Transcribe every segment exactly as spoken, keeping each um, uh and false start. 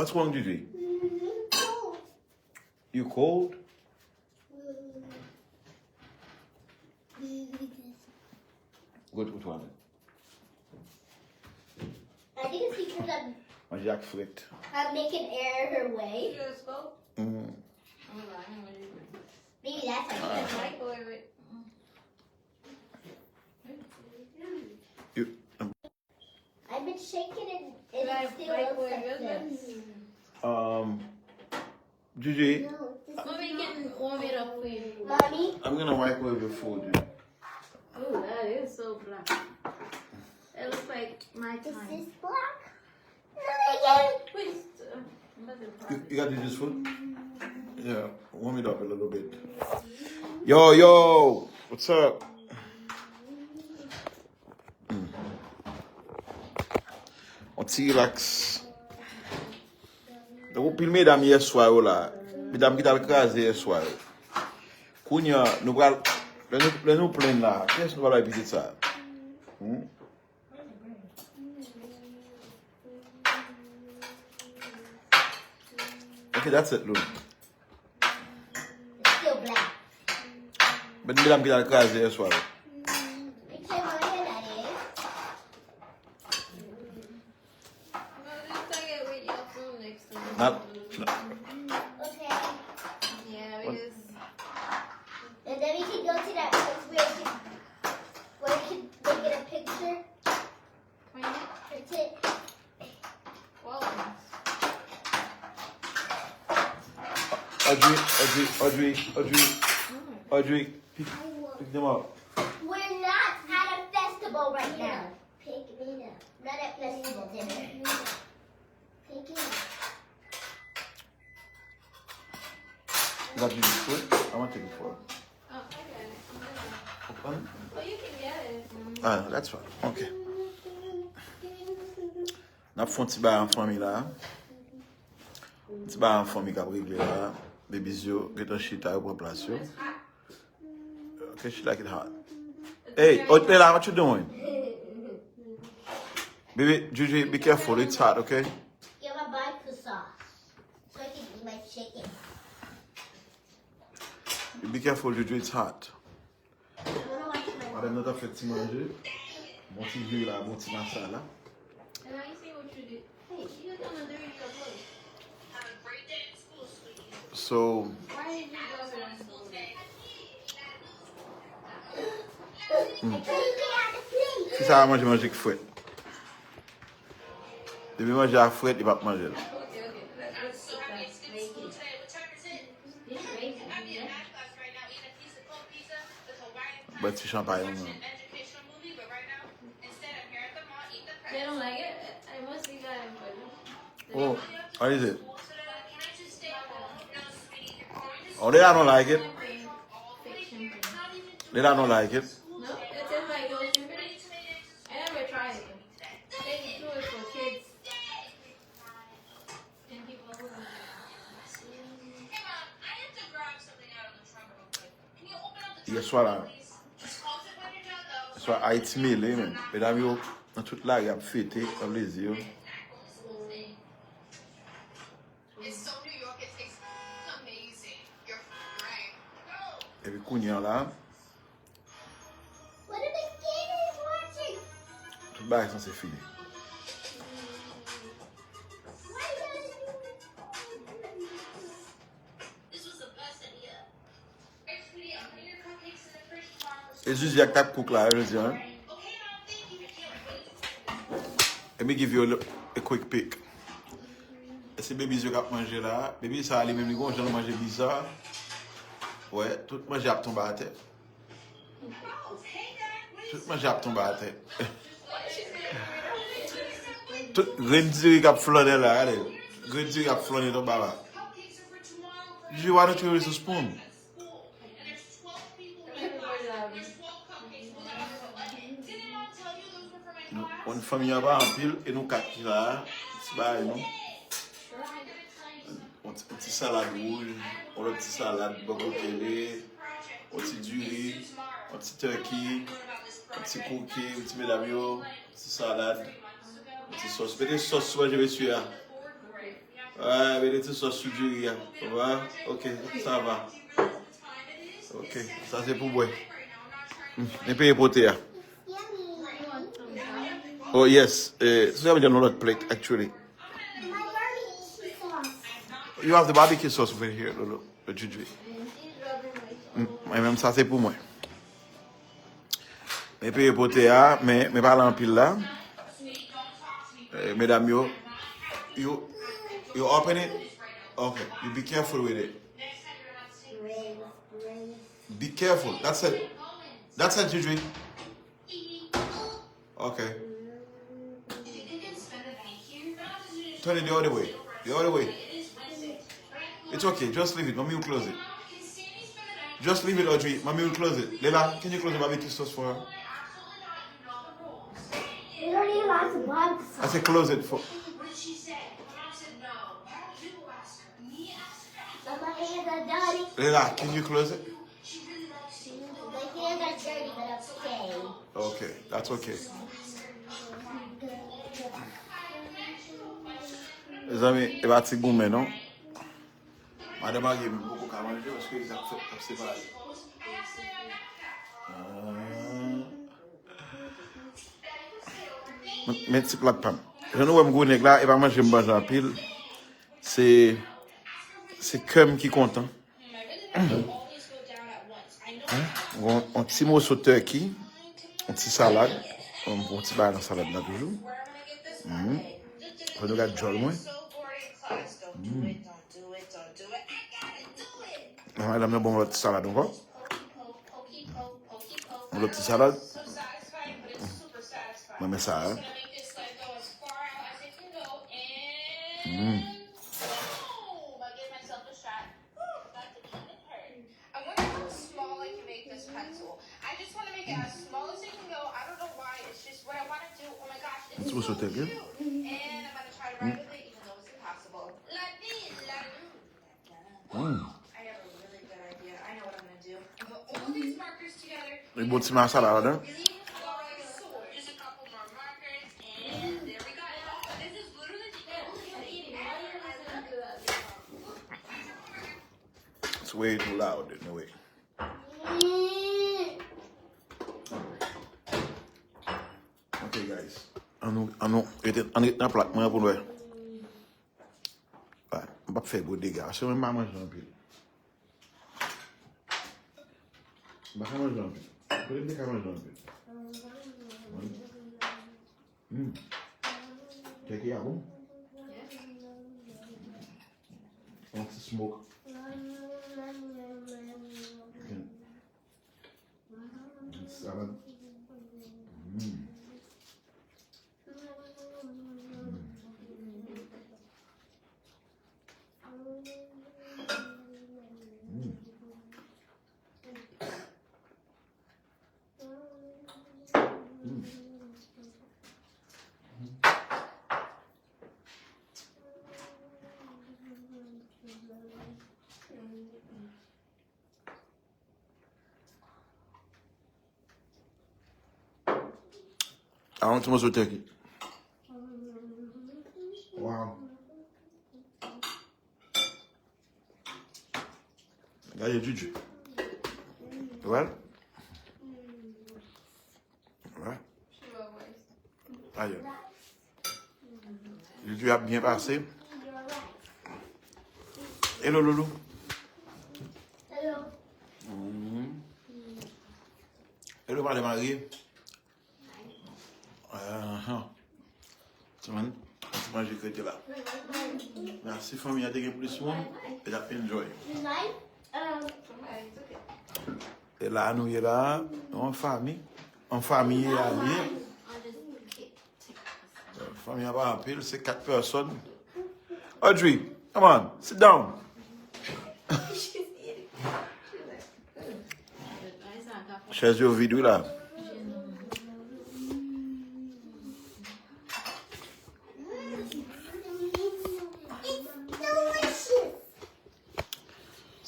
What's wrong, Gigi? You cold? Go to toilet. I think it's because I'm, manje ak frit. I'm making air her way. Just go. Mm. Hold on, I know what you mean. Maybe that's why she doesn't like it. You, um, I've been shaking it and it still looks like this. Um, Gigi, Mommy can warm it up for you. Mommy? I'm gonna microwave your food. Ooh, that is so black. It looks like my time. Is this black? No, again. Wait, uh, mother. You, you got the juice food? Yeah, warm it up a little bit. Yo, yo, what's up? Mm. On ti relax. Donk, pil medam yè swa yo la. Medam ki t al kraze yè swa yo. Kounye a, nou pral, lè nou, lè nou plenn la, kiyès nou pral bay pitit sa? Hmm? Okay, that's it, Lou. It's still black. But medam ki t al kraze yè swa yo. Picture Maria, that is. No, just take it with your phone next time. Not, no. Okay. Yeah, because. And then we can go to that place where you can, where you can, they get a picture. Print it. Audrey, Audrey, Audrey, Audrey, Audrey, pick, pick them up. We're not at a festival right now. Pick me up. Not at festival dinner. Pick it up. That you just put? I want to take it for. Oh, I got it. I'm gonna. Open? Oh, you can get it. Ah, no, that's fine. Okay. N ap fè yon ti bagay an fanmi la. Yon ti bagay an fanmi k ap regle la. Babies yo gentan chita, yo pran plas yo. Okay, she like it hot. Hey, Otela, what you doing? Baby, Juju, be careful, it's hot, okay? Give a bite to sauce so I can eat my chicken. You be careful, Juju, it's hot. Madanm nan t ap fè ti manje. Bon ti vire la, bon ti masala. So, hmm. Fi sa a manje manje k frèt. Depi manje a frèt, li p ap manje l. Bwè ti chanpay mwen. They don't like it? I must be glad I'm good. Oh, what is it? Oh, they don't like it. They don't like it. No, it's in my little shrimp. I never tried it. I think it's good for kids. Yè swa la, yè swa Ayiti mele, men. Medam yo nan tout lari ap fete, pran plezi yo. Epi kounye a la, tout bagay sanse fini. E Zuzi ak t ap cook la, jodi a, wi. Let me give you a, li- a quick peek. E se babies yo k ap manje la. Baby sa a li menm, li gon jan l manje biza. Wè, tout manje ap tonbe atè. Tout manje ap tonbe atè. Tout grenn diri k ap flannen la, gade. Grenn diri ap flannen tonbe la. Gigi, why don't you use a spoon? Nou, yon fanmi an pa anpil, e nou kat ki la a, ti bagay nou. Yon ti, yon ti salad wouj, yon lòt ti salad bò kote li, yon ti diri, yon ti turkey, yon ti cookie, yon ti medam yo, yon ti salad, yon ti sòs. Mete sòs sou manje mesye a. Ay, mete ti sòs sou diri a. Ou wè? Ok, sa va. Ok, sa se pou bwè. Mm, men peye pote a. Oh, yes. Eh, so, yon lòt plate, actually. You have the barbecue sauce over here, Lolo. But you do it. Mm, mwen menm, sa se pou mwen. Men peye pote a, men, men pale anpil la. Eh, medam yo, you, you open it? Okay, you be careful with it. Be careful. That's it. That's it, Juju. Okay. Turn it the other way. The other way. It's okay. Just leave it. Mommy will close it. Just leave it, Audrey. Mommy will close it. Leila, can you close the barbecue sauce for her? You don't even have to barbecue I said close it for. But my hands are dirty. Leila, can you close it? My hands are dirty, but I'm okay. Okay, that's okay. Mezanmi, e pa ti goumen non. Madan marye m poko ka manje paske li t ap fè, t ap separe. Ah. Men, men ti plat pa m. Jan nou wè m gwo nèg la, e pa manje m manje anpil. Se, se kè m ki kontan. Yon, yon ti moso turkey, yon ti salad, yon, yon ti bagay nan salad la toujou. Mm. Fò nou gad djòl mwen. Mm. Madanm nan ban m yon lòt ti salad ankò. Yon lòt ti salad. Mwen renmen sa, hein. Mm. I wonder how small I can make this pencil. I just want to make it as small as it can go. I don't know why. It's just what I want to do. Oh my gosh, it's It's also so taken. Cute. And I'm going to try to ride with it, even though it's impossible. La vie, la vie. Mm. I have a really good idea. I know what I'm going to do. I'm going to put all these markers together. Li bon ti masala ladan. Really? All right, so just a couple more markers, and there we go. This is literally the only thing I love. It's way too loud in the way. Ok, guys. An nou, an nou, rete, an nou rete nan plat mwen pou nou wè. Alright, m p ap fè gwo dega. Se mwen m pa manje anpil. M pa ka manje anpil. Kote m te ka manje anpil? Hmm. Turkey a bon? Yon ti smoke. Salad. Mm. Mm. Mm. Mm. A yon ti moso turkey. Wow. Gade Juju. Wè? Wè? Ayo. Juju ap byen pase. Hello, Loulou. Hello. Mhm. Hello, madan marye. Ahan. Ti man, ti manje krete la. Mèsi, fanmi a te gen plis moun, e t ap enjoy. You like? Um, E la nou ye la, nou an fanmi. An fanmi ye la nou ye. Fanmi an pa anpil, se kat pèsòn. Audrey, come on, sit down. Chèz yo vid wi la.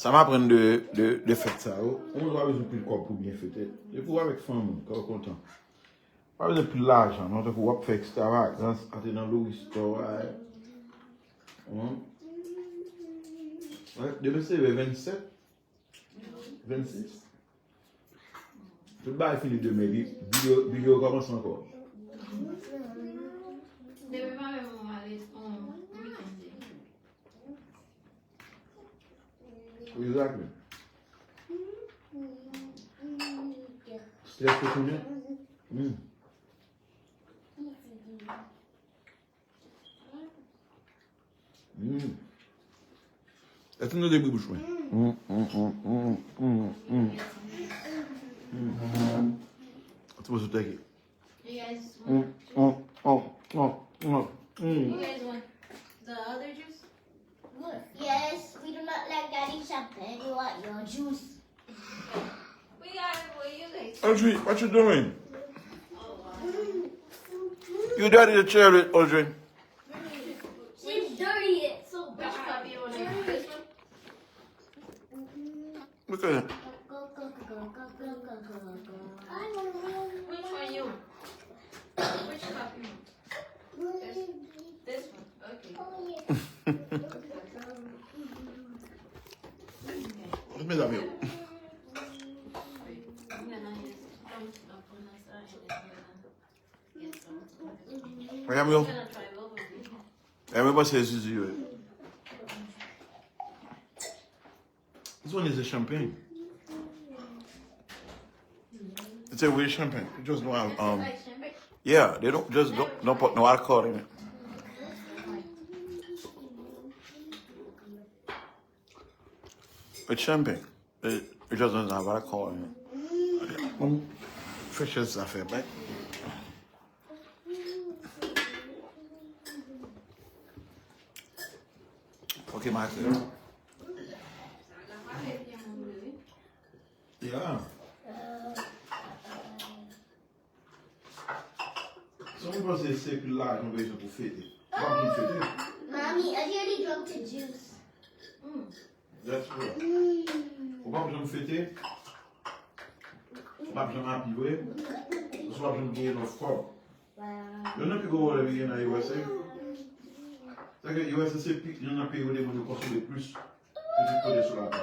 Sa m aprann de, de, de fèt sa yo, ou pa bezwen pil kòb pou byen fete. Depi w avèk fanmi w, kè w kontan. Pa bezwen pil lajan, non, tankou w ap fè ekstravagans, antre nan Louis Store, ay. Ou konprann? Demen se le vennsèt, vennsis. Tout bagay fini demen, li, big yo, big yo kòmanse ankò. Demen pa menm yon ale, yon weekend. Exactly. Stress te tounen. Mm. Mm. Èske nou debri bouch mwen? Mm, mm, mm, mm, mm, mm. Mm. Ti moso tèk. You guys want juice? Mm, mm, mm, mm, mm, mm. You guys want the other juice? Yes, we do not like Daddy champagne. We want your juice. We got it for you guys. Audrey, what you doing? Oh, wow. You dirty the chair, Audrey. She dirty it so bad. Which cup you want? This one? Look at it. Which one you? Which cup you want? This, this one. Okay. Mezanmi yo. Mezanmi yo. Mezanmi yo, mwen panse Zuzu yo. This one is a champagne. It's a real champagne. It just don't have, um, yeah, they don't, just don't, don't put no alcohol in it. It's champagne. It, it just doesn't have alcohol in it. Bon, fè chèz sa fè bay. Ok, ma sè. Yeah. Sa mwen panse se pil lajan w bezwen pou fete. Ou p ap janm fete. Mommy, I really drunk the juice. That's true. Ou p ap janm fete. Ou p ap janm api vre. Ou p ap janm genyen non kòb. Youn nan pi gwo pwoblèm ki gen nan U S A, se ke U S A se pi, youn nan peyi kote moun yo konsome plis ke tout kote sou latè.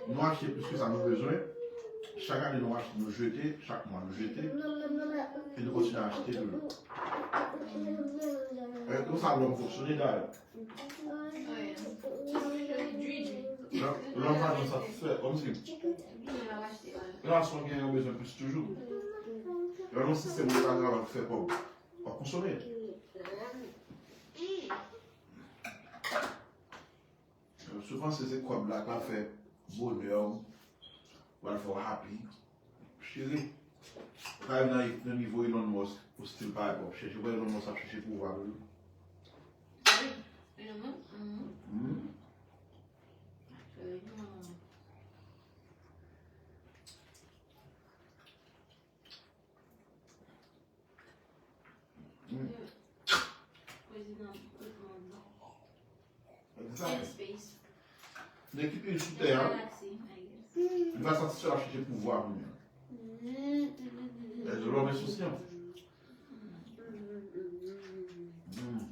Nou achte plis ke sa nou bezwen. Chak ane nou achte, nou jete, chak mwa nou jete, e nou kontinye achte toujou. E konsa lòm fonksyone dayè. Lè, lè w pa janm satisfè, kòmsi relasyon w genyen ou bezwen plis toujou. Lè w nan yon sistèm ou pa travay pou fè kòb, w ap konsome. Si w panse se kòb la k ap fè bonè w, w al fè w happy, cheri, ou ka rive nan, nan nivo Elon Musk, ou still pa wè kòb chèche. Ou wè Elon Musk ap chèche pouvwa toujou. Wi, Elon Musk? Mhm. Mhm. Cheri, non. Mm. Prezidan tout mond lan. And space. Nèg ki pi rich sou tè a, galaxy, I guess. Li pa satisfè, l ap chèche pouvwa kounye a. Mm, mm, mm, mm, mm. Lòm ensousiyan. Mm.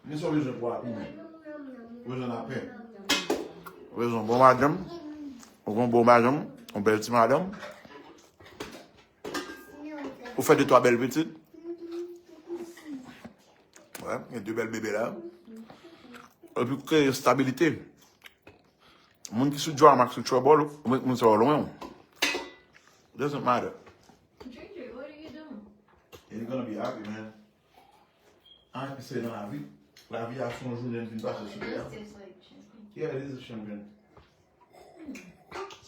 Men sa w bezwen pou w happy, man. Ou bezwen lapè. Ou bezwen yon bon madanm. Ou gen yon bon madanm, yon bèl ti madanm. Ou fè de twa bèl pitit. Wè, gen de bèl bebe la. Epi kreye stabilite. Moun ki sou drama, ki sou trouble, ou met moun sa yo lwen w. Doesn't matter. J J, what are you doing? You're gonna be happy, man. Happy se nan lavi. Lavi a se yon jounen n vin pase sou tè a. This tastes like champagne. Yeah, it is a champagne. N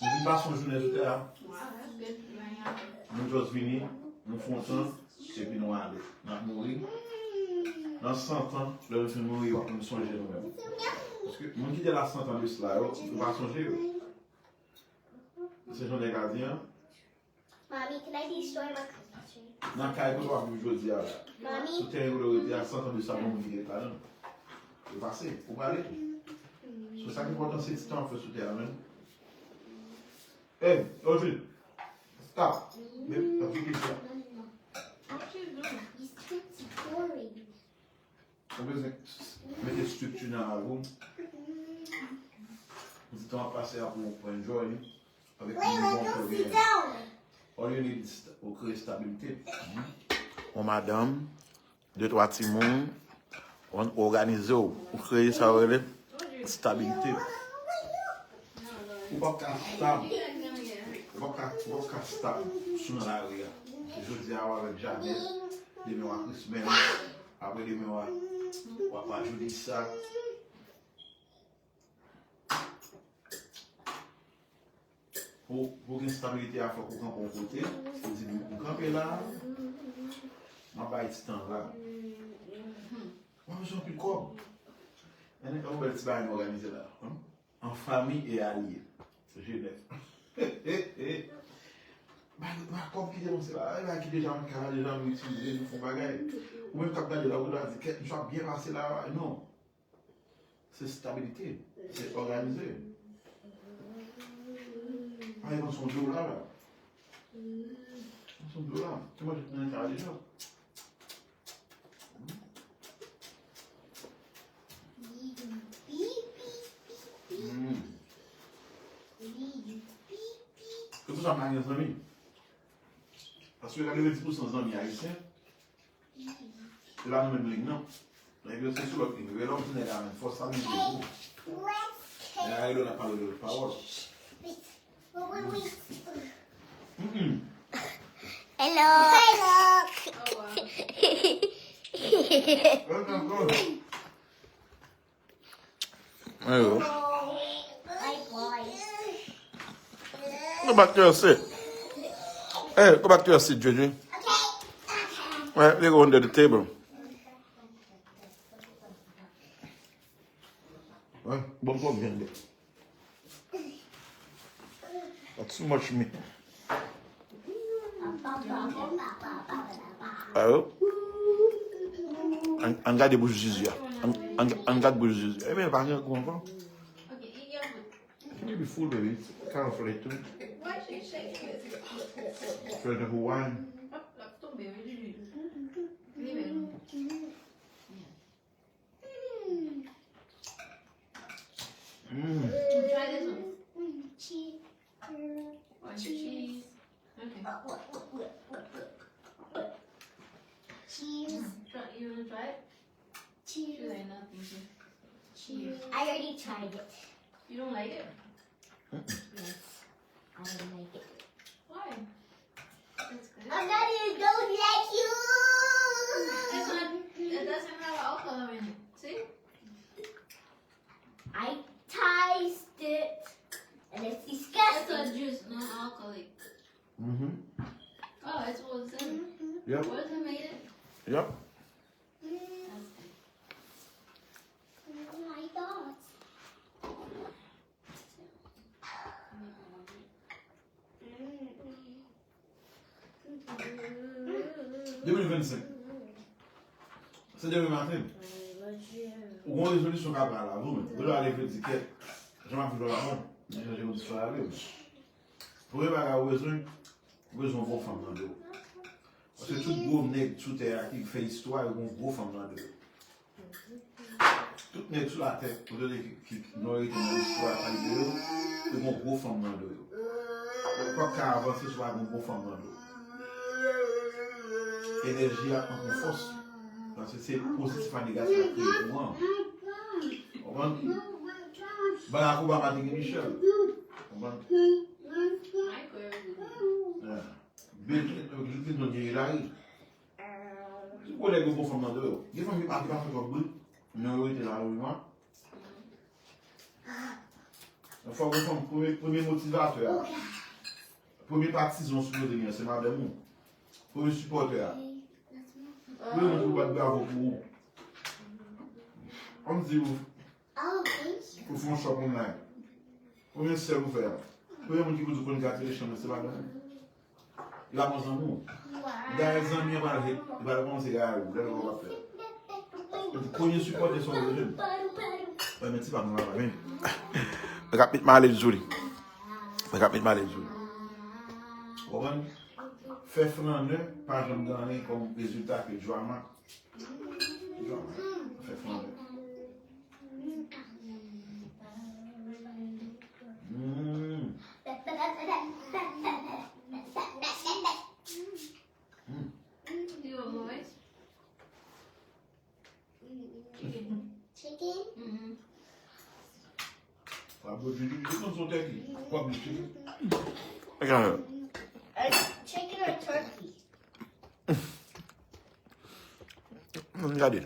vin pase yon jounen sou tè a. Wow, that's good. You ain't happy. Nou just vini, nou fè yon tan, epi nou ale. N ap mouri. Nan san tan, lè nou fin mouri, w ap konn sonje nou menm. Paske moun ki te la san tan de sila yo, ou pa sonje yo. Se jan nèg la di an. Mommy, can I destroy my Christmas tree? Nan kay kote w ap viv jodi a la. Mommy? Sou teren kote w rete a, san tan de sa, gen moun ki te ret ladan l. Yo pase, ou prale tou. So, sa ki enpòtan, se ti tan w ap fè sou tè a menm. Hey, Audrey, stop. Men, ap di ki sa? Ou bezwen mete estrikti nan lavi w. Pou ti tan ap pase a pou, pou enjoy li. Avèk moun bon ke w genyen. All you need is sta- ou kreye stabilite. Yon madanm, de twa timoun, ou òganize w, ou kreye sa yo rele stabilite. Ou p ap ka stab. Ou p ap ka, ou p ap ka stab sou nan lari a. Jodi a w avèk Janet, demen w ak Rismèn, apre demen w ak, w ak Joudisa. Pou, pou gen stabilite a, fòk ou kanpe yon kote. Ou di, "M kanpe la, m ap bay ti tan la." W ap bezwen anpil kòb. Ann, yon bèl ti bagay nou òganize la. An, an famille et alliés. Genève. Ba, ba kòb ki denonse la. E ba ki deja m ka, deja m itilize, nou fè yon bagay. Ou menm k ap gade la, ou ta di, "Kèt, misye ap byen pase la." Non. Se stabilite. Se òganize. Pa gen son dlo la, la. Son dlo la. Te manje nan kay deja. Mm. Se pou sa m pa gen zanmi. Paske katrevenndis pousan zanmi ayisyen, se pa nan menm lig nan. Nèg yo se sou lòt lig. Rele yon ti nèg a menm, fòs sa menm de gou. Nèg a rele w, n ap pale de lòt pawòl. Mm-mm. Hello. Hello. Welcome, go. Ayo. Go back to your seat. Hey, go back to your seat, J J. Right, they go under the table. Bon, bon, bon, bon. That's too much meat. Ayo. Ann, ann gade bouch Zizi a. Ann, ann, ann gade bouch Zizi. Ebyen, pa gen gou ankò. Can you be full, baby? It's kind of late too. Feel the wine. Mm. Try this one. Cheese. Want your cheese? Okay. Cheese. Try, you wanna try it? Cheese. She like nothing. Cheese. I already tried it. You don't like it? Yes. I don't like it. Why? It's good. I'm not even going like you. It's not, it doesn't have alcohol in it. See? I taste it, and it's disgusting. It's a juice, non-alcoholic. Mm-hmm. Oh, it's what it said? Mm-hmm. Yep. What is it made of? Yep. Mm. That's good. Oh my God. De mil vennsenk. Se demen maten. Ou gen yon rezolisyon k ap la, vre, men. Ou dwe ale vle di kèt. Jan m ap viv la, bon. Mwen chanje kondisyon lavi m. Premye bagay ou bezwen, ou bezwen yon bon fanm nan do w. Paske tout gwo nèg sou tè a ki fè istwa, yo gen yon gwo fanm nan do yo. Tout nèg sou latè, kote ki, ki, ki nou rete nan istwa, sa yo, yo gen yon gwo fanm nan do yo. Ou p ap ka avanse si w pa gen yon gwo fanm nan do. Enèji a pran fòs. Paske se pozitif ak negatif k ap kreye kouran. Konprann? Barack Obama te gen Michelle. Konprann? Yeah. Bill Clinton, Bill Clinton gen Hillary. Ki kote gen bon fanm nan do yo? Gen fanm ki pa, ki pa fè twòp bri, men yo rete la, yo vivan. Fò gen fanm, premye, premye motivatè a. Premye patizan w sipoze gen, se madanm ou. Premye sipòtè a. Premye moun ki bat bravo pou ou. Ann di ou, ou fè yon chòp online. Premye sèl ou fè a. Premye moun ki pou di congratulations, se pa mwen. Li pa bon zanmi w. Dayè zanmi an pral hate, li pral kòmanse rayi w, lè l wè w ap fè. Epi premye sipòtè sa w bezwen. Wè, men ti pa mwen papa, men. Mwen k ap met malèz sou li. Mwen k ap met malèz sou li. Ou konprann? Fè flannè pa janm gen anyen kòm rezilta ke drama. Drama. Fè flannè. Mm. Mm. Chicken? Mm-hmm. Wa bouj li, li konn son tèki. Wa bouj li. Chicken or turkey? Gade.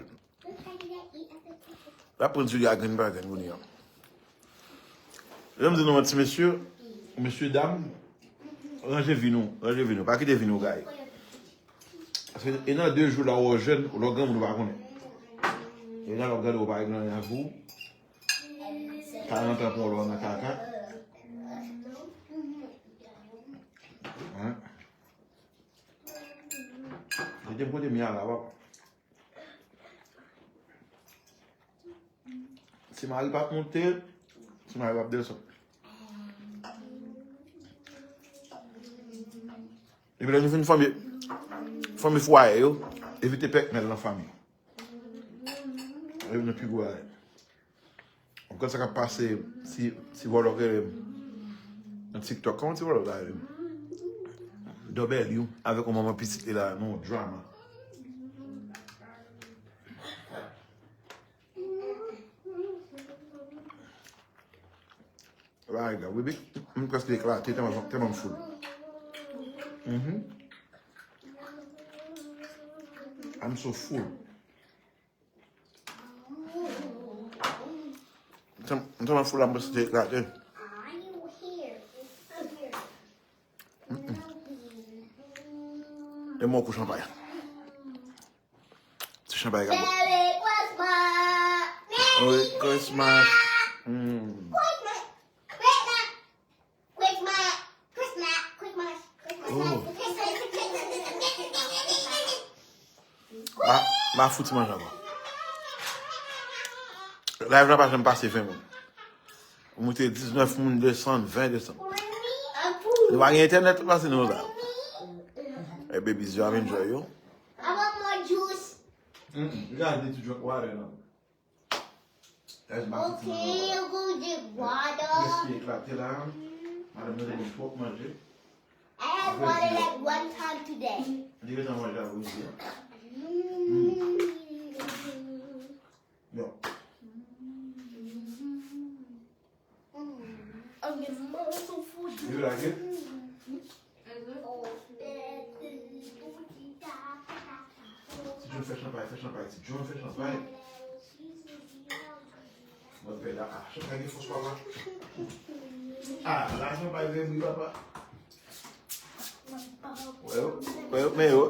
L ap pran sou li a grenn pa grenn kounye a. Jan m di nou an ti mesye, mesye dam, ranje vi nou, ranje vi nou. Pa kite vi nou gaye. Paske e nan de jou la ou jèn, ou lè w granmoun ou pa konnen. E nan lè w grandi ou pa regle anyen ak vi w. Karant an pran w lè w nan kaka. Hein? Mete m kote m ye a la, papa. Ti mari p ap monte, ti mari p ap desann. Epi lè nou fin fòme, fòme fwaye yo, evite pèkmèl nan fanmi. Evite pi gwo bagay. Ou konn sa k ap pase si, si vòlò rele m nan TikTok. Kòman ti vòlò sa rele m? Dòbèlyou avèk yon manman pitit li la, non, drama. Bagay la, wi, m prèske eklate, tèlman, tèlman m full. Mhm. I'm so full. M tèlman full la, m prèske eklate. Mm-mm. E mwen kou chanpay. Ti chanpay ka bwè. Merry Christmas! Merry Christmas! Mm. Christmas! Christmas! Christmas! Christmas! Christmas! Oh. Christmas! Ba, ba fouti manje ankò. Live la pa janm pase ven moun. Ou moute diznèf moun desann, ven desann. Nou pa gen entènèt pase nou la. E baby, you have enjoy yo. I want more juice. Mm-mm. You guys need to drink water now. Guys, ma fouti manje ankò. Okay, you go drink water. Prèske eklate la. Madanm nan te gen twòp manje. I had water like one time today. Li gentan manje avè w isi a. Mm. Yo. You like it? Ti John fè chanpay, fè chanpay, Ti John fè chanpay. Mwen pè la, ah, chanpay gen fòs, papa. Ah, la chanpay vre bri, papa. Wè yo, wè yo, men yo.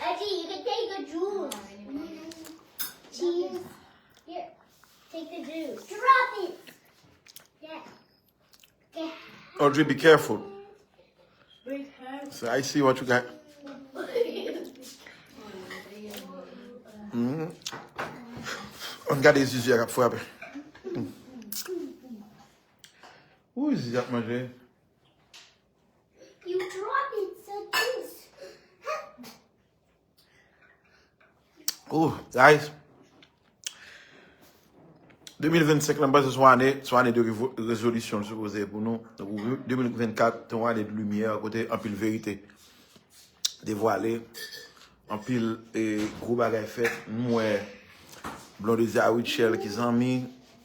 Auntie, you can take the juice. Cheese. Here, take the juice. Drop it. Yeah. Audrey, be careful. So I see what you got. Mm. Ann gade Zizi a k ap frape. Mm. Wi, Zizi ap manje. You drop it, so juice. Oh, guys. De mil vennsenk lan, m panse se yon ane, se yon ane de revo-, rezolisyon l sipoze pou nou. Donk, de mil vennkat, se yon ane de limyè, kote anpil verite devwale, anpil, e, gwo bagay fèt. M wè Blondedy a Rutshelle ki zanmi.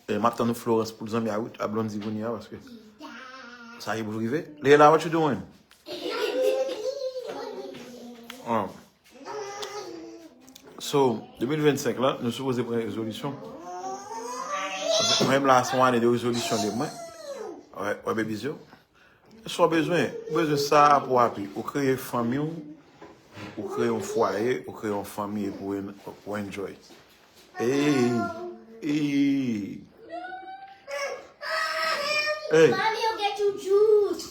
E, m ap tann Florence pou l zanmi a Rut-, a Blondedy kounye a, paske sa ki pou rive. Leila, what you doing? Um, So, de mil vennsenk lan, nou sipoze pran rezolisyon. Mwen menm la, se yon ane de rezolisyon de mwen. Wè, wè, babies yo. Sa w bezwen, ou bezwen sa pou w happy. Ou kreye fanmi w, ou kreye yon fwaye, ou kreye yon fanmi epi w en-, w enjoy. Ey, ey. Ey. Mommy, you'll get you juice.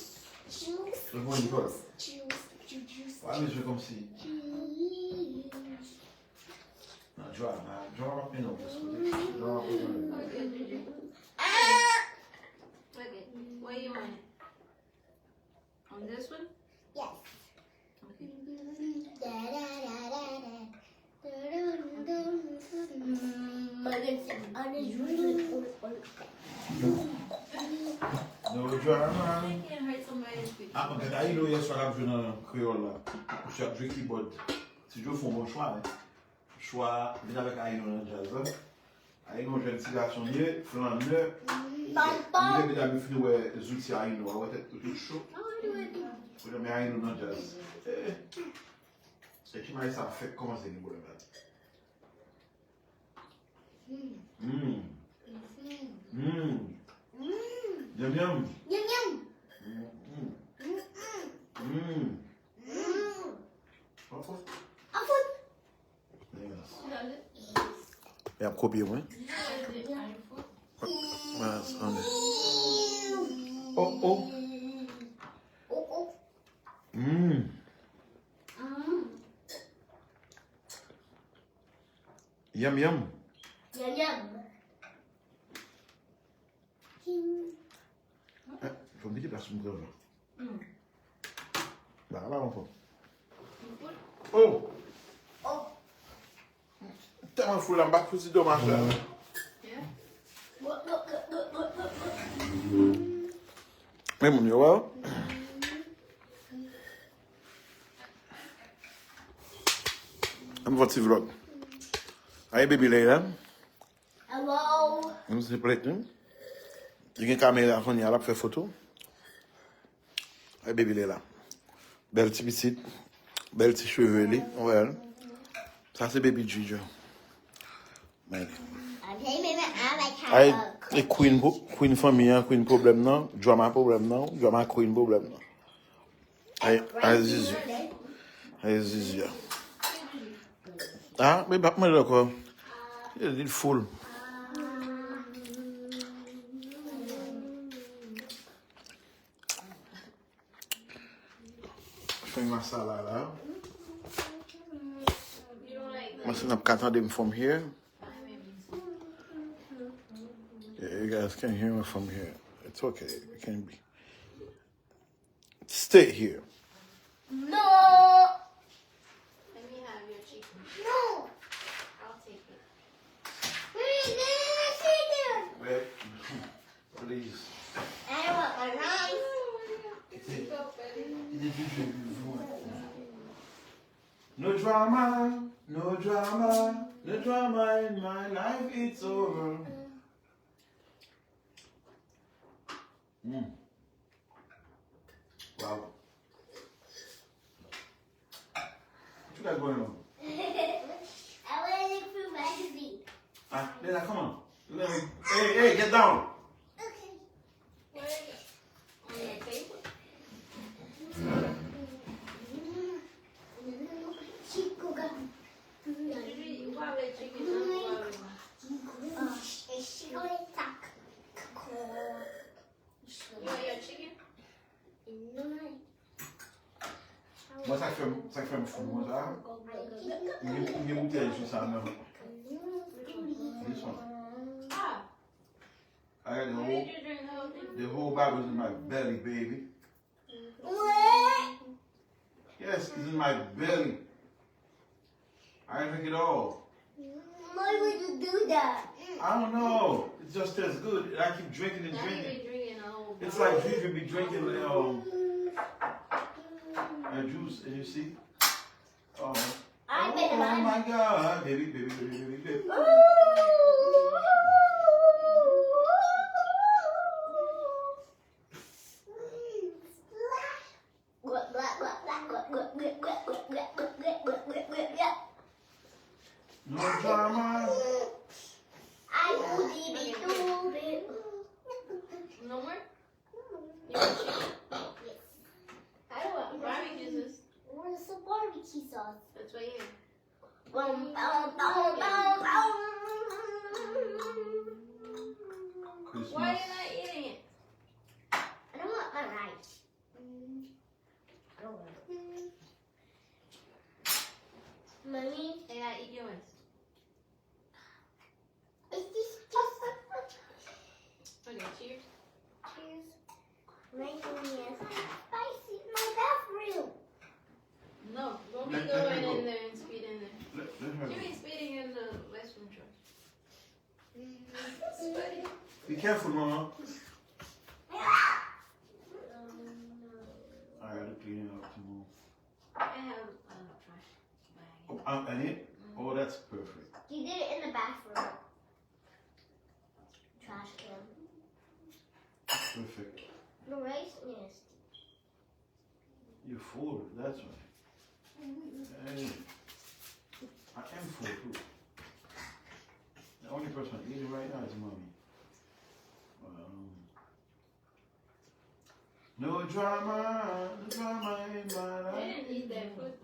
Juice. Juice. Juice. Juice. Why is it come see? Juice. Nan, Joa, nan, Joa pa plen non, paske Joa pa plen non. Okay. Where you want it? No drama. Ah, mwen gade Aïno yè swa l ap jwe nan kreyòl la. Misye ap jwe kibòd. Ti Djo fè yon bon chwa, men. Chwa, vin avèk Aïno nan djaz la. Aïno, jèn ti gason li ye, flannè. Li leve la, li fin wè zouti Aïno a, wè tèt tout cho. Pou nan men Aïno nan djaz. Eh, eh. E ki may sa fèk kòmanse gen pwoblèm la. Mm. Mm. Yum, yum. Yum, yum. Mm, mm. Mm, mm. Mm. An fout. An fout. Yes. Y ap kopye mwen. Yes, ann. Oh, oh. Oh, oh. Mm. Mm. Yum, yum. Yum, yum. Eh, fò m kite plas pou m pran. Mm. Ba, ba, anfòm. Oh! Oh! Tèlman fou la, m pa t fouti domaj la. Yeah. Men moun yo, wè. Ann fè ti vlog. Ay, baby Leila. Hello. Menm se plèt, wi. Li gen kamera kounye a, l ap fè foto. Ay, baby Leila. Bèl ti pitit. Bèl ti cheve li. Wè. Sa se baby Gigi. Ay, e queen, po- queen fanmi an, queen pwoblèm nan, drama pwoblèm nan, drama queen pwoblèm nan. Ay, ay, Zizi. Ay, Zizi a. Ah, men pa mwen ankò. Li full. Fè masala la. Mwen se n ap ka tande m from here. Yeah, you guys can hear me from here. It's okay. It can be. Stay here. No. Let me have your chicken. No. I'll take it. Wait, please. I want my rice. No drama, no drama, no drama in my life, it's over. Mm. Wow. What you guys going on? I want to look through magazine. Ah, Leila, come on. Let me, hey, hey, get down. Okay. Where is it? On the table? Chico got. Chico got. Chico got. You want your chicken? Mwen sa k fè m, sa k fè m fou konsa. M gen, m gen boutèy jus sa nan. This one. I got the whole, the whole bag was in my belly, baby. Yes, it's in my belly. I drink it all. Why would you do that? I don't know. It just tastes good. And I keep drinking and drinking. It's like Gigi be drinking um, a juice, and you see? Oh, oh my God, baby, baby, baby, baby, baby. No drama. No more? You want chicken? Yes. I want barbecue sauce. Where's the barbecue sauce? That's right here. Bum, bum, bum, bum, bum. Christmas. Why you not eating it? I don't want my rice. Mm. I don't want it. Mommy? And I eat yours. Is this just... Okay, cheers. Cheers. My goodness. Spicy in my bathroom. No, don't be going in there and spit in there. Let, let her. You ain't spitting in the restroom, George. Be careful, mama. I gotta clean it up tomorrow. I have a trash bag. Oh, um, and it? Oh, that's perfect. You did it in the bathroom. Trash can. Perfect. The rice nasty. You're full, that's why. Hey, I am full too. The only person eating right now is mommy. Um, no drama, no drama in my life. Eat that food.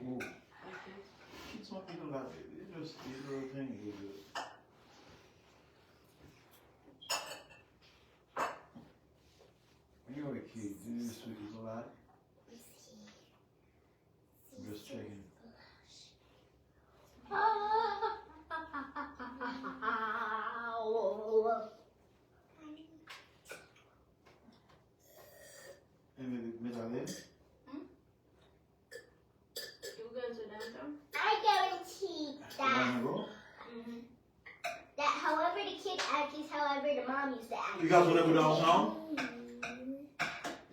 Oh, kids don't eat a lot. They just eat little things. They just When you were a kid, you used to eat a lot? Just checking. And maybe medallion? Hmm? You going to downtown? I guarantee that, mm-hmm, that however the kid acts is however the mom used to act. You guys wanna go downtown?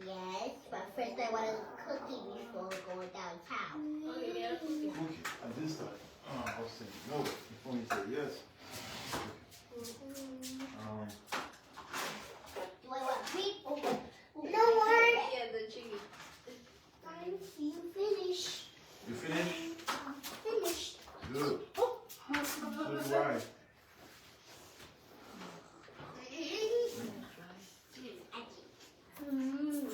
Yes, but first I want a cookie before we go downtown. Okay, get a cookie. Okay, at this time, uh, I was saying no before you said yes. Um, do I want green or what? No, what? Yeah, the chicken. I'm finish. You finish? I'm finished. Good. Oh. So do I. Mm.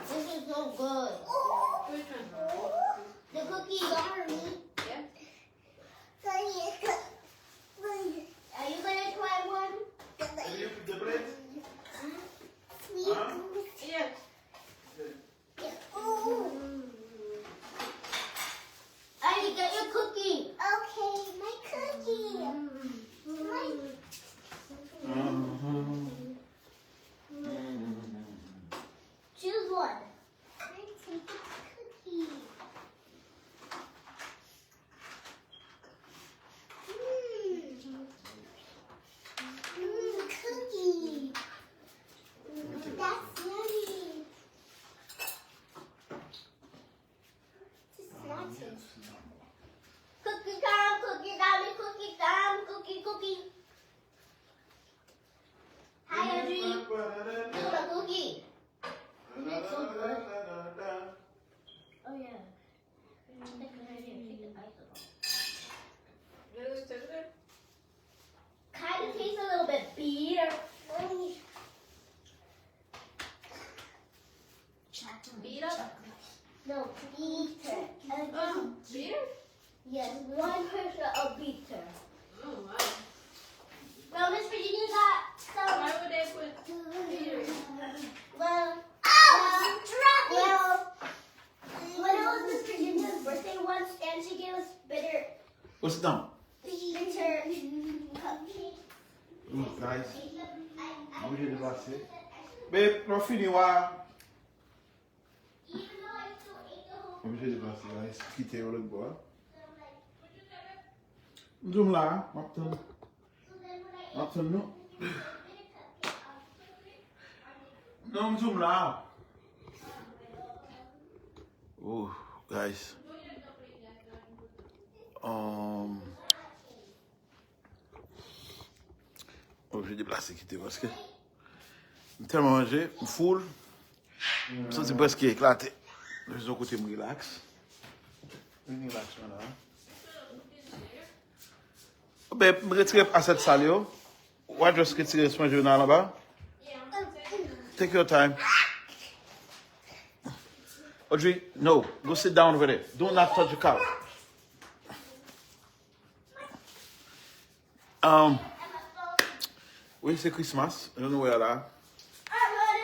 This is so good. The cookie. Sorry. Yeah. Are you gonna try one? Can you put the plate? Hmm? Huh? Yes. Ooh. Allie, get your cookie. Okay, my cookie. My Mm-hmm. Choose one. I take a cookie. Mm. Mm, cookie. That's yummy. Just want it. Cookie time, cookie time, cookie time, cookie, cookie. Hi, Audrey. Look, a cookie. It looks so good. Oh, yeah. Take the right here. Take the ice off. Does it taste good? Kind of tastes a little bit bitter. Beat up? No, bitter. Oh, bitter? Yes, one percent of bitter. Oh, wow. Well, Miss Virginia got some. Why would they put bitter? Well, oh, well, well, when it was Miss Virginia's birthday once, and she gave us bitter, Go sit down. Bitter cupcake. Mm, guys. Mwen oblije deplase. Babe, lè w fini, wa. Oblije deplase, guys. Kite yo lòt bò a. M di w m la, m ap tann. M ap tann nou. Non, m di w m la. Oh, guys. Um, Oblije deplase kite paske m tèlman manje, m full. M santi m prèske eklate. Mwen se yon kote m relax. M relax mwen la. Babe, m retire asyèt sal yo. W a just retire manje yo nan anba. Take your time. Audrey, no. Go sit down over there. Do not touch the couch. Um, wi, se Christmas. Jan nou wè a la.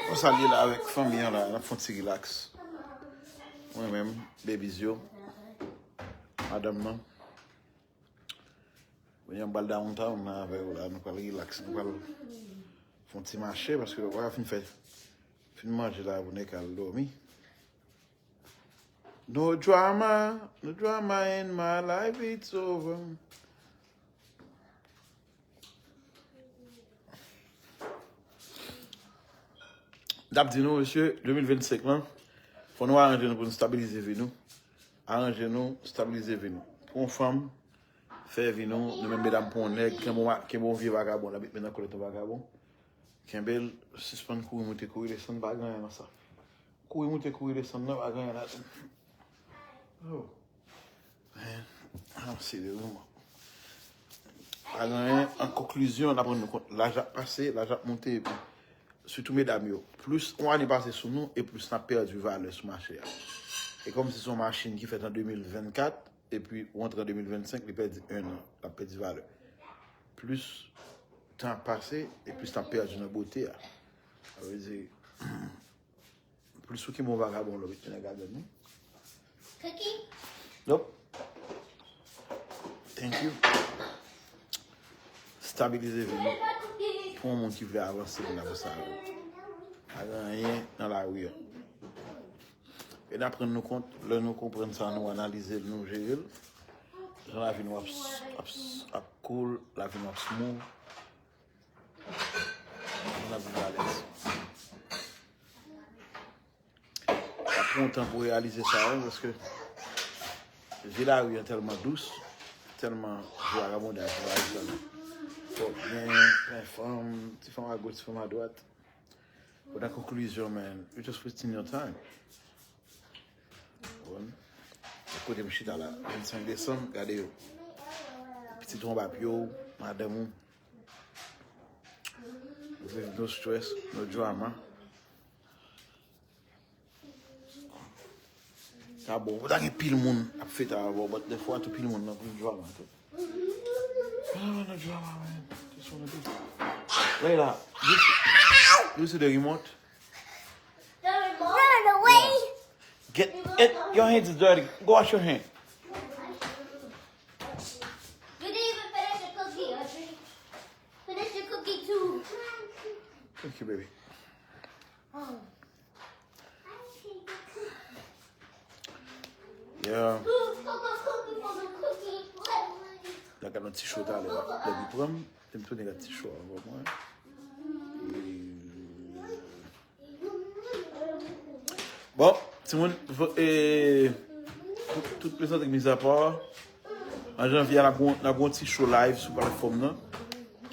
Konsa l ye la avèk fanmi an la. N ap fè yon ti relax. Mwen menm, babies yo. Madanm nan. Kounye a m pral downtown la avè yo la. Nou pral relax. Nou pral fè yon ti mache paske nou pa fin fè, fin manje la pou nou ka al dòmi. No drama, no drama in my life, it's over. M t ap di nou, mesye, de mil vennsenk lan, fò nou aranje nou pou nou stabilize vi nou. Aranje nou, stabilize vi nou. Pran yon fanm, fè vi nou, nou menm medam pran yon nèg, kenbe yon, kenbe yon vye vagabon, l ap met men nan kolèt yon vagabon. Kenbe l, sispann kouri moute, kouri desann, pa gen anyen nan sa. Kouri moute, kouri desann, non, pa gen anyen ladan. Oh. Man, I don't see the room. Pa gen anyen. An konklizyon, n ap rann nou kont, laj ap pase, laj ap monte, epi sitou medam yo, plis yon ane pase sou nou, e plis n ap pèdi valè sou mache a. E kòmsi se yon machin ki fèt an de mil vennkat, epi ou antre an de mil vennsenk, li pèdi en an, l ap pèdi valè. Plis tan ap pase, e plis n ap pèdi nan bote a. Sa vle di, plis ou kenbe yon vagabon, lè w met nèg ladann li. Cookie? Nope. Thank you. Stabilize vi nou. Pou yon moun ki vle avanse, vin avanse avè w. Pa gen anyen nan lari a. E n ap rann nou kont, lè nou konprann sa, nou analize l, nou jere l. Jan lavi nou ap, ap, ap cool, lavi nou ap smooth. Jan lavi nou alèz. Sa pran yon tan pou reyalize sa, wi, paske vi lari an tèlman dous, tèlman vagabondaj, vagabondaj. Fòk gen, gen fanm, ti fanm agoch, ti fanm adwat. But an konklizyon, man, you just wasting your time. Bon. Kote m chita la, vennsenk desanm, gade yo. Pitit ou anba pye w, madanm ou. Viv no stress, no drama. Sa bon, ou ta gen pil moun ap fete avè w, but defwa tou pil moun nan pil drama tou. Ah, no drama, man. Just wanna be. Layla, you see, you see the remote? The remote? Get it. Your hands is dirty. Go wash your hand. You didn't even finish the cookie, Audrey. Finish the cookie too. Thank you, baby. Oh. Yeah. Who's gonna cook before the cookie? What? Nèg la nan ti cho talè, lè li pran m, li m tounen gad ti cho a, w konprann? Bon, timoun, vo- e, tout, tout plezantri mizapa, an janvye a, n ap gon, n ap gon ti show live sou platfòm nan,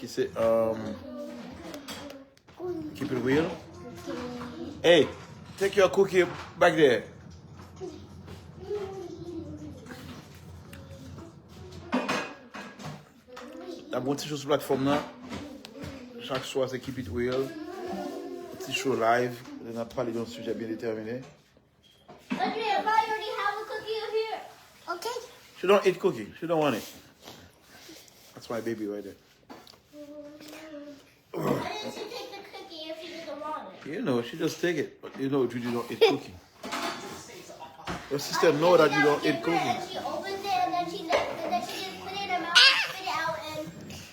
ki se, um, Keep it real. Hey, take your cookie back there. N ap gon ti show sou platfòm nan. Chak swa se Keep It Real. Ti show live. Kote n ap pale de yon sijè byen detèmine. Andrea, I already have a cookie up here. Okay. She don't eat cookie. She don't want it. That's my baby right there. Why did she take the cookie if she doesn't want it? You know, she just take it. But you know, Juju don't eat cookie. Your sister know that you don't eat cookie. She opens it and then she, and then she just put it in her mouth and spit it out and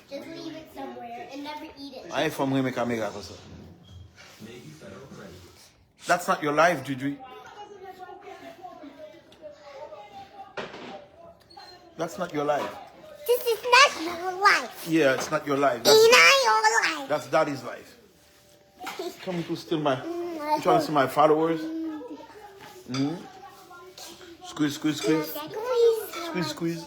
just leave it somewhere and never eat it. An, fanm renmen kamera konsa. That's not your life, Juju. That's not your life. This is not your life. Yeah, it's not your life. That's, it's not your life. That's daddy's life. Coming to steal my, you trying to steal my followers? Mm-hmm. Squeeze, squeeze, squeeze. Squeeze, squeeze.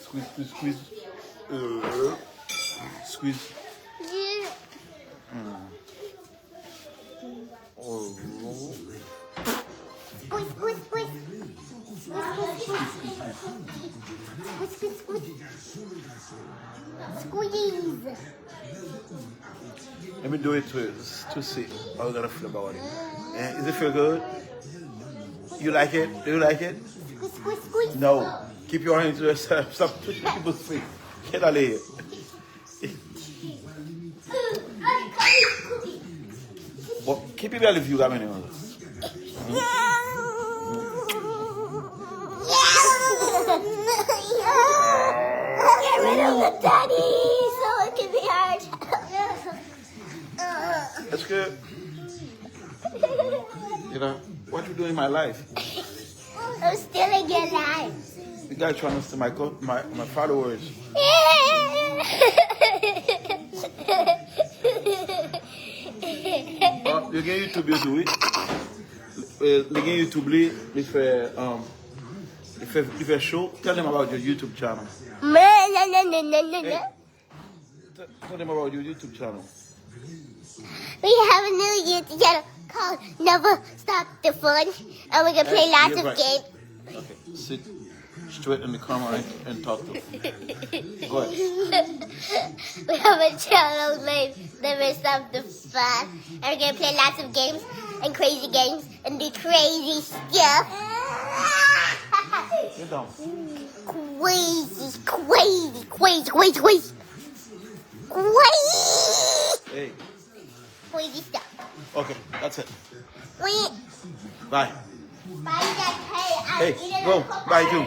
Squeeze, squeeze, squeeze. Uh, squeeze. Mm. Oh. Squeeze, squeeze, squeeze. Squeeze, squeeze, squeeze. Squeeze, squeeze, squeeze. Squeeze. Let me do it to, to see how it's gonna feel about it. Eh, is it feel good? You like it? Do you like it? Squeeze, squeeze, squeeze. No. Keep your hands to yourself. Stop touching people's feet. Get out of here. Bon, ki pi bèl vi w ka mennen an? Get rid of the daddy so it can be hard. Èske What you doing in my life? I'm stealing your life. The guy trying to steal my co- my, my followers. Oh, you get YouTube, you do it. Uh, you get YouTube, li, li fè, um, li fè, li fè show. Tell them about your YouTube channel. Hey, t- tell them about your YouTube channel. We have a new YouTube channel called Never Stop the Fun, and we can play lots of games. Okay, sit straight in the camera and, and talk to them. Go ahead. We have a channel named Never Stop the Fun, and we can play lots of games and crazy games and do crazy stuff. Sit down. Crazy, crazy, crazy, crazy, crazy, crazy. Crazy. Hey. Crazy stuff. Okay, that's it. We Bye. buy that pay. Hey, go. Bye too.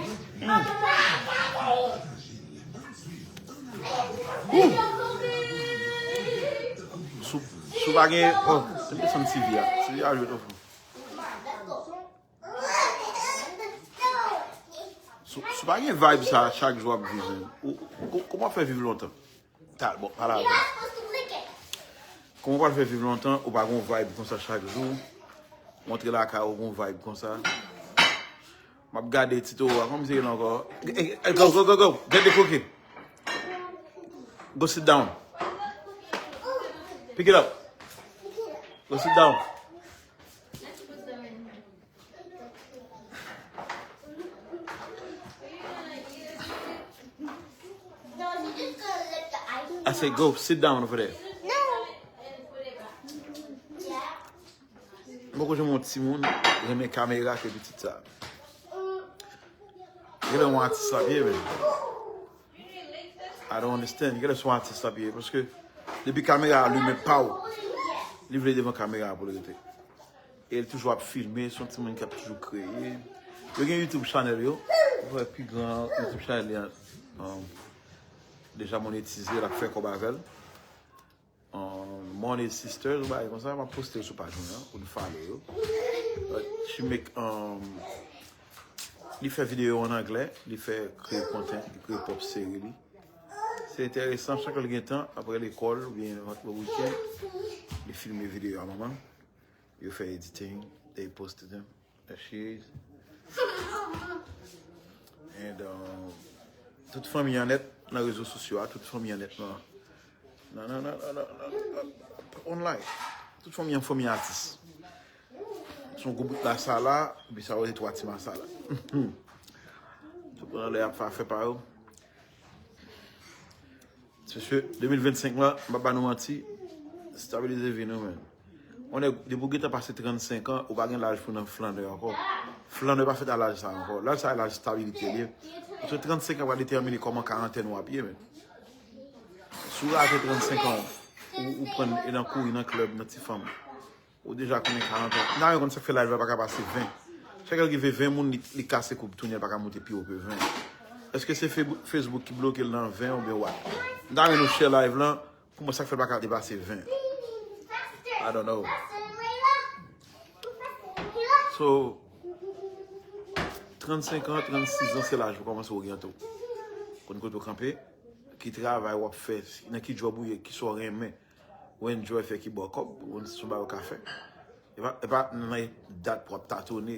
Sou, sou pa gen, oh, se desann T V a. T V a jwe twò fò. Sou, sou pa gen vibe sa chak jou ap viv menm. Ou, ou, kòman w fè viv lontan? Ta, bon, pale avè m. Kòman w pral fè viv lontan, ou pa gon vibe konsa chak jou? Montre lakay ou gon vibe konsa. M ap gade Tito a, kòman misye rele ankò? Eh, eh, go, go, go, go. Get the cookie. Go sit down. Pick it up. Go sit down. I say go sit down over there. Mwen poko janm wè yon timoun renmen kamera ke pitit sa. Genlè yon atis l ap ye, men. I don't understand. Genlè se yon atis l ap ye. Paske depi kamera a limen pa w, li vle devan kamera a pou l rete. E l toujou ap filme, se yon timoun k ap toujou kreye. Yo gen YouTube channel yo. Ou wè pi gran YouTube channel li an, um, deja monetize, l ap fè kòb avè l. Um, Money Sisters, ou bagay konsa, m ap poste yo sou paj mwen an, pou n follow yo. But she make, um, li fè videyo an anglè, li fè kreye content, li kreye pwòp seri li. Se enteresan, chak lè l gen tan, apre lekòl oubyen lè l rantre wikenn, li filme videyo a manman l. Yo fè editing, they posted them. There she is. And, um, tout fanmi an nèt nan rezo sosyo a, tout fanmi an nèt nan, nan, nan, nan, nan, nan, nan, online. Tout fanmi an fanmi atis. Se yon gwo bout masala, epi sa yo se twa ti masala. Tout pran lè ap fè afè pa yo. Mesye, de mil vennsenk la, m pa ba nou manti, stabilize vi nou, men. On nèg, depi w gentan pase trannsenk an, ou pa gen laj pou nan flannè ankò. Flannè pa fèt a laj sa ankò. Laj sa, laj stabilite li ye. Paske trannsenk an va detèmine kòman karantèn ou ap ye, men. Si w rate trannsenk an, ou, ou pran e nan kouri nan klèb, nan ti fanm. Ou deja konnen karant an. M ta renmen konn sa k fè live la pa ka pase ven. Chak lè l rive ven moun, li, li kase koub tounen, l pa ka moute pi wo ke ven. Èske se Fe- Facebook ki bloke l nan ven oubyen what? M ta renmen nou share live lan pou mwen sa k fè l pa ka depase ven. I don't know. So, trannsenk an, trannsis an, se laj pou kòmanse oryante w. Konn kote w kanpe, ki travay w ap fè, nan ki djòb ou ye, kisa w renmen. Ou enjoy fè ki ba w kòb, ou konn se yon bagay ou ka fè. E pa, e pa nan dat pou w ap tatone.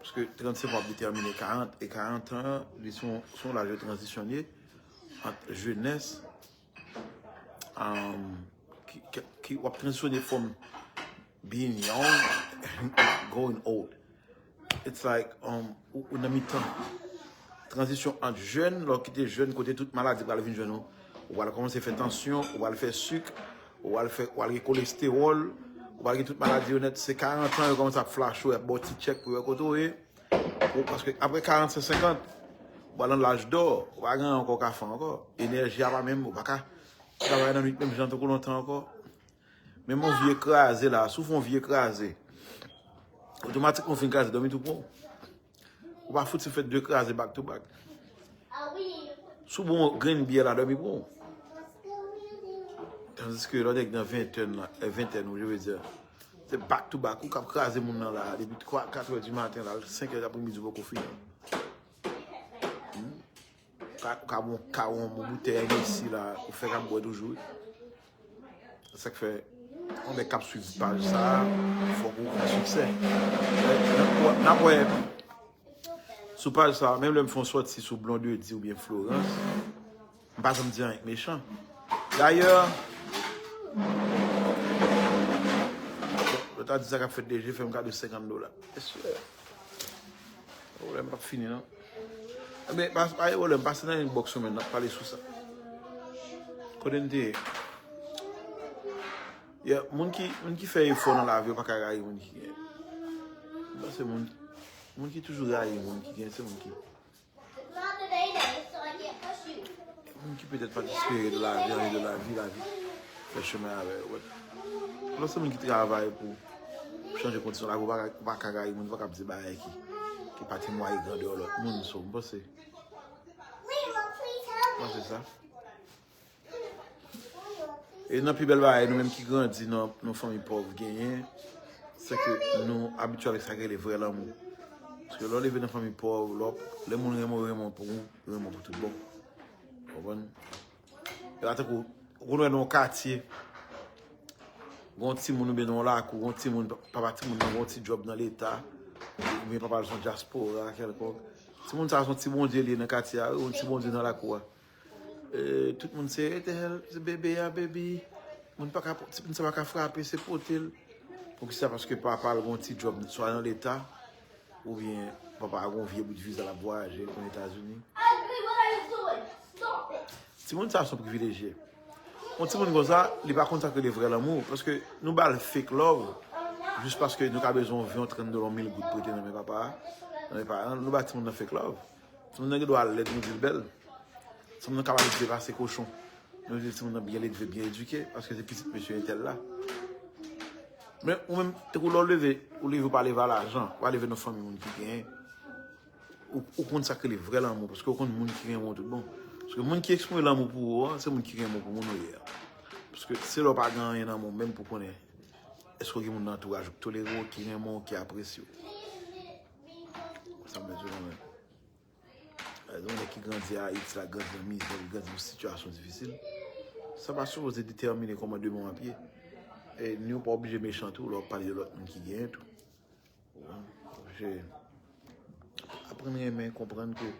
Paske trannsenk an w ap detèmine karant, e karant an, li se yon, se yon laj de tranzisyon li ye, ant jenès, um, ki, ki, ki w ap tranzisyone from being young and going old. It's like, um, ou, ou nan mitan. Tranzisyon ant jèn, lè w kite jèn, kote tout maladi pral vin jwenn ou. Ou pral kòmanse fè tansyon, ou pral fè sik, ou pral fè, ou pral gen kolestewòl, ou pral gen tout maladi yo nèt. Se karant an, yo kòmanse ap flache w, y ap ba w ti tchèk pou yo wè kote w ye. Ou, paske apre karant, se senkant, ou pral nan laj dò, ou pa gen anyen ankò w ka fè ankò. Enèji a pa menm, ou pa ka travay nan nwit menm jan tankou lontan ankò. Menm yon vye kraze la, si w fè yon vye kraze, otomatikman w fin kraze, dòmi tou pran w. Ou pa fouti fè de kraze back to back. Si w bon grenn byè la, dòmi pran w. Tandiske lè w nèg nan ventèn la, eh, ventèn ou, je veux dire, Se back to back, ou k ap kraze moun nan la, depi twa, katrè di maten la, senkè apremidi ou poko fini. Hmm? Ou ka, ou ka bon kawon, bon boutèy Hennessy la, ou fè k ap bwè toujou. Sa k fè, yon nèg k ap swiv paj sa, fòk ou gen siksè. N ap wè, n ap wè sou paj sa, menm lè m fè yon sòti sou Blondedy oubyen Florence, m pa janm di anyen k mechan. Dayè, lè w ta di sa k ap fèt D J fè m kado senkant dola. Yes sir. Pwoblèm p ap fini non. Ebyen, pa, pa gen pwoblèm, pase nan inbox ou menm, n ap pale sou sa. Kote n te ye? Yeah, moun ki, moun ki fè efò nan lavi yo pa ka rayi moun ki gen. M panse moun, moun ki toujou rayi moun ki gen, se moun ki Moun ki petèt pa t espere de lavi, anyen de lavi, lavi fè chemen avè yo. But, lòske moun ki travay pou chanje kondisyon lavi, ou pa ka, ou pa ka rayi moun, ou pa ka ap di bagay ki, ki pa temwaye grandè lòt moun, so, m panse, m panse sa. E nan pi bèl bagay, nou menm ki grandi nan yon fanmi pòv genyen, se ke nou abitye avèk sa ki rele vrè lanmou. Paske lè w leve nan fanmi pòv, lè w, lè moun renmen w, renmen w pou ou, renmen w pou tout bon. Ou konprann? E pa tankou, ou konn wè nan yon katye, gen yon timoun oubyen nan yon lakou, gen yon timoun, papa timoun nan gen yon ti djòb nan leta, oubyen papa l se yon dyaspora kèlkonk. Timoun sa a se yon ti bondye li ye nan katye a, wi, yon ti bondye nan lakou a. E, tout moun se etèl, se bebe a, baby. Moun pa ka, timoun sa pa ka frape, se pote l. Poukisa? Paske papa l gen yon ti djòb, swa nan leta, oubyen papa a gen yon vye bout viza l ap vwayaje, l konn Etazini. Timoun sa a se yon privilejye. Yon timoun konsa, li pa konn sa k rele vrè lanmou, paske nou ba l fake love, jis paske nou ka bezwen yon ven, yon trant dola, yon mil goud prete nan men papa a, nan men paran l, nou ba timoun nan fake love. Timoun nan gen dwa lèd, nou di l bèl. Timoun nan kapab depase kochon. Nou di timoun nan byen leve, byen edike, paske se pitit mesye entèl la. Men ou menm, tankou lè w leve, ou leve, ou pa leve a lajan, ou pa leve nan fanmi moun ki genyen. Ou, ou konn sa k rele vrè lanmou, paske ou konn moun ki renmen w tout bon. Paske moun ki eksprime lanmou pou ou an, se moun ki renmen w pou moun ou ye a. Paske se lè w pa gen anyen nan men w menm pou konnen èske w gen moun nan antouraj ou k tolere w, ki renmen w, ki apresye w. Sa m bezwen nan men. Yon nèg ki grandi Ayiti la, grandi nan mizè, ki grandi nan sitiyasyon difisil, sa pa sipoze detèmine kòman demen w ap ye. E nou pa oblije mechan tou, lè w ap pale de lòt moun ki genyen tou. Ou konprann? Paske aprann renmen, konprann ke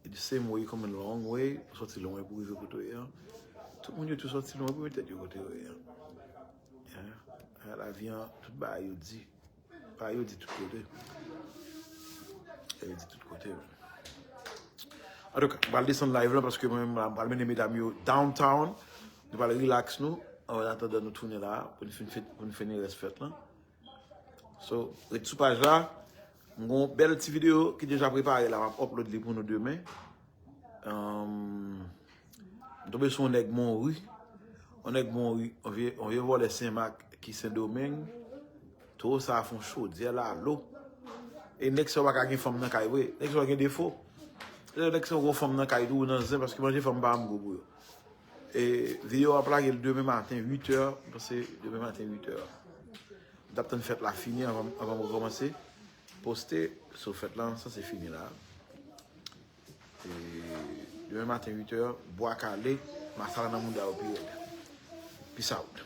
the same way come a long way, ou sòti lwen pou rive kote w ye an. Tout moun yo tou sòti lwen pou met tèt yo kote yo ye an. Yeah. Lavi an, tout bagay yo di. Pa yo di tout kote. Yo di tout kote. Antouka, m pral desann live lan paske mwen menm la, m pral mennen medam yo downtown. Nou pral relax nou. An atandan nou tounen la pou n fin fè, pou n fini rès fèt lan. So, ret sou paj la. M gen yon bèl ti videyo ki deja prepare la, m ap upload li pou nou demen. Ahn, m tonbe sou yon nèg Monri. Yon nèg Monri, yon vye, yon vye vòlè Senmak ki Sendomeng. Towo sa a fè yon chodyè lalo. E nèg sa yo pa ka gen fanm nan kay vre. Nèg sa yo gen defo. Lè nèg sa yo gen fanm nan kay tou, ou nan zen, paske manje fanm pa janm gou pou yo. E videyo a ap lage l demen maten, uit è. M panse demen maten, uit è. M t ap tann fèt la fini anvan, anvan m rekòmanse poste. So, fèt la sanse fini la. E demen maten, uit è, Bwa Kale, masala nan mouda yo pi rèd. Peace out.